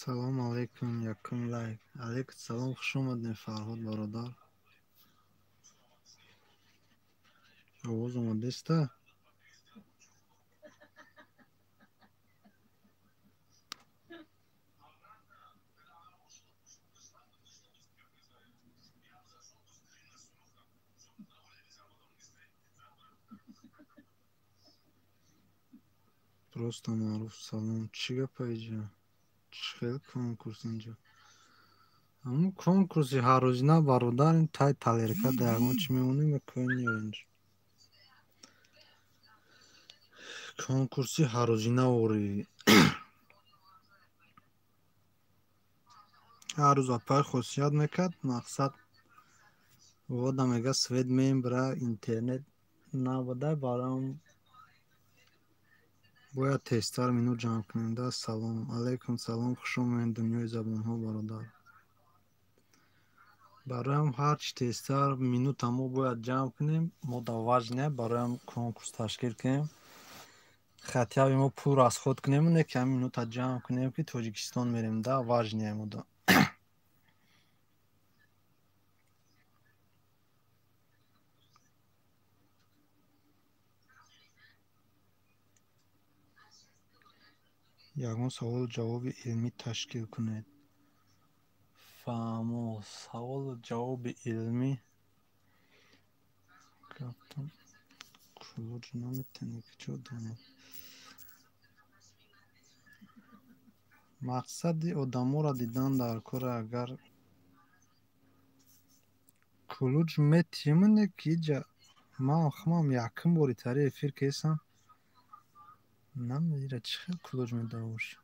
Салом алейкум, якум лайк. Алейкум салом, хуш омадем, Фарҳод бародар. Овоз омадеста? Просто маъруф салом. Чӣ гапа иҷа? Чӣ хел конкурс инҷо? Ҳамун конкурси ҳаррӯзина, бародар, ин тай талерка да ягон чӣ мемонем, мекоем инҷо. Конкурси ҳаррӯзина ворӣ. Ҳар рӯз апай хосият мекард, мақсад вода мега свет меем бира, интернет набуда, барам бояд тезтар минут ҷамъ кунем да. Салом алейкум, салом, хуш омадед дунёи забонҳо, бародар. Бароям ҳарчи тезтар минута мо бояд ҷамъ кунем, мо да важне бароям конкурс ташкил кунем. Хотя бы мо пул расход кунем, не ки ҳамин минута ҷамъ кунем, ки Тоҷикистон мерем да, важне мо да. Ягон саволу ҷавоби илмӣ ташкил кунед. Фаҳмо, саволу ҷавоби илмӣ гаптон кулуҷ наметавонед, куҷо донад. Мақсади одаморо дидан дар кор, агар кулуҷ метиҳем, ки иҷа ман худам якум бори тари эфир кесам. Намедонам, чӣ хел кулуҷ медода бошӣ.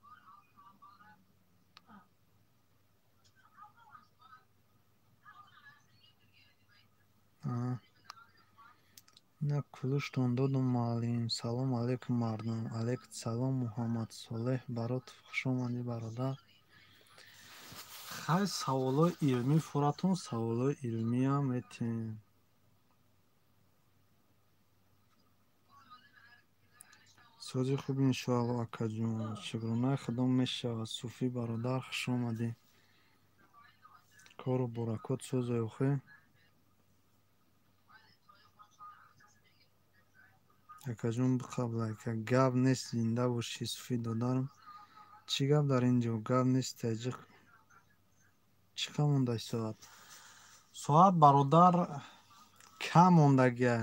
На кулуҷтон додум, муаллим. Салом алейкум, мардум. Алейкум салом, Муҳаммадсолеҳ Баротов, хуш омадӣ, бародар. Хай, саволҳои илмӣ фуратон, саволҳои илмиам метиҳем. Сози хуб, иншоалло, акаҷон. Шукронаи Худо мешавад. Суфӣ бародар, хуш омадӣ. Кору баракот созай охе. Акаҷон, биқаб лайка. Гап нест, зинда бошӣ, Суфӣ додарам. Чӣ гап дар ин ҷо? Гап нест, таҷиқ. Чӣ қадр монда соат? Соат, бародар, кам мондагия.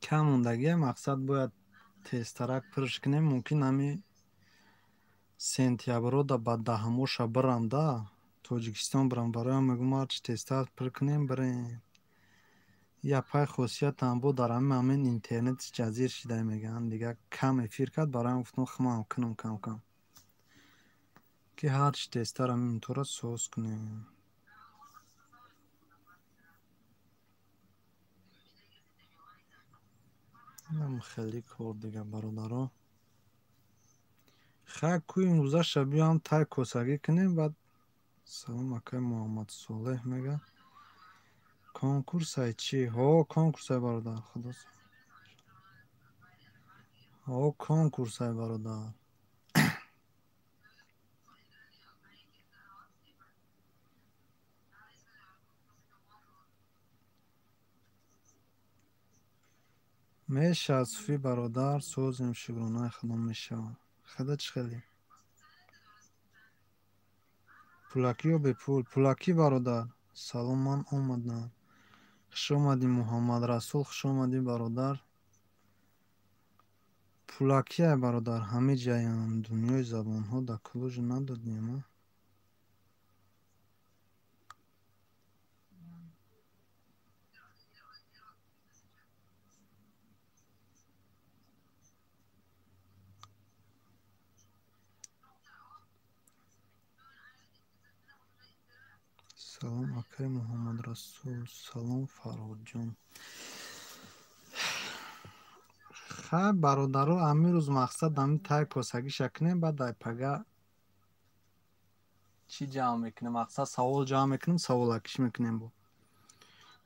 Кам мондагия, мақсад бояд тезтарак пурш кунем. Мумкин ҳами сентяброда ба даҳмоша бирам да, Тоҷикистон бирам. Бароям мегӯм, ҳарчи тезтар пур кунем, бирем. Япай хосиятам бо дар ҳамин ҳамин интернет ҷазир шида мегӯянд. Дигар кам эфир кард, бароям гуфтам худам кунам кам-кам. Ки ҳарчи тезтар ҳамин минутҳоро соз кунем. Инам хеле кор дига, бародаро. Хай, ку имрӯзаша биёам тай косагӣ кунем, баъд салом, акай Муҳаммадсолеҳ мега. Конкурсай чӣ? Ҳо, конкурсай, бародар, худо. Ҳо, конкурсай, бародар. Мешавад, Суфӣ бародар, созем, шукронаи Худо мешавад. Худо чӣ хеле? Пулакӣ ё бепул? Пулакӣ, бародар. Салом, ман омадам. Хуш омадӣ, Муҳаммадрасул, хуш омадӣ, бародар. Пулакия, бародар, ҳаме ҷаям. Дунёи забонҳо да кулуҷ надодем, а? Салом, акай Муҳаммадрасул. Салом, Фарҳодҷон. Хай, бародаро, ҳамин рӯз мақсад ҳамин тай косагиша кунем, баъд ай пага чӣ ҷамъ мекунем? Мақсад савол ҷамъ мекунем, саволакиш мекунем бо.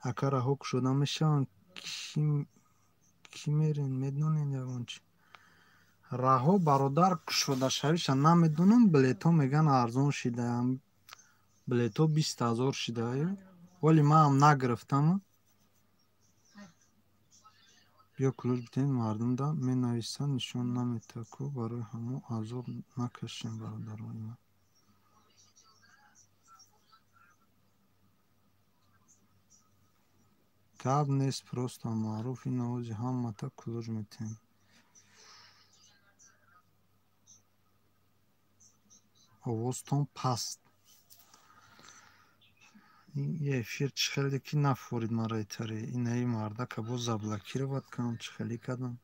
Ака, раҳо кушода мешаванд? Кӣ мерен? Медонед ягон чӣ? Раҳо, бародар, кушодашавиша намедонам. Билетҳо меган арзон шидаам, билетҳо 20 000 шидаю, вале манам нагирифтам. Биё, ключ бидем мардумда. Менависанд, нишон наметиҳад ку, барои ҳамо азоб накашем, бародарои ман. Гап нест, просто маъруф ин овози ҳамата ключ метиҳем. Овозтон паст. Эфир чӣ хеле ки нафорид маро итаре. Инаи мардака боз заблокировать кардам, чӣ хеле кардам.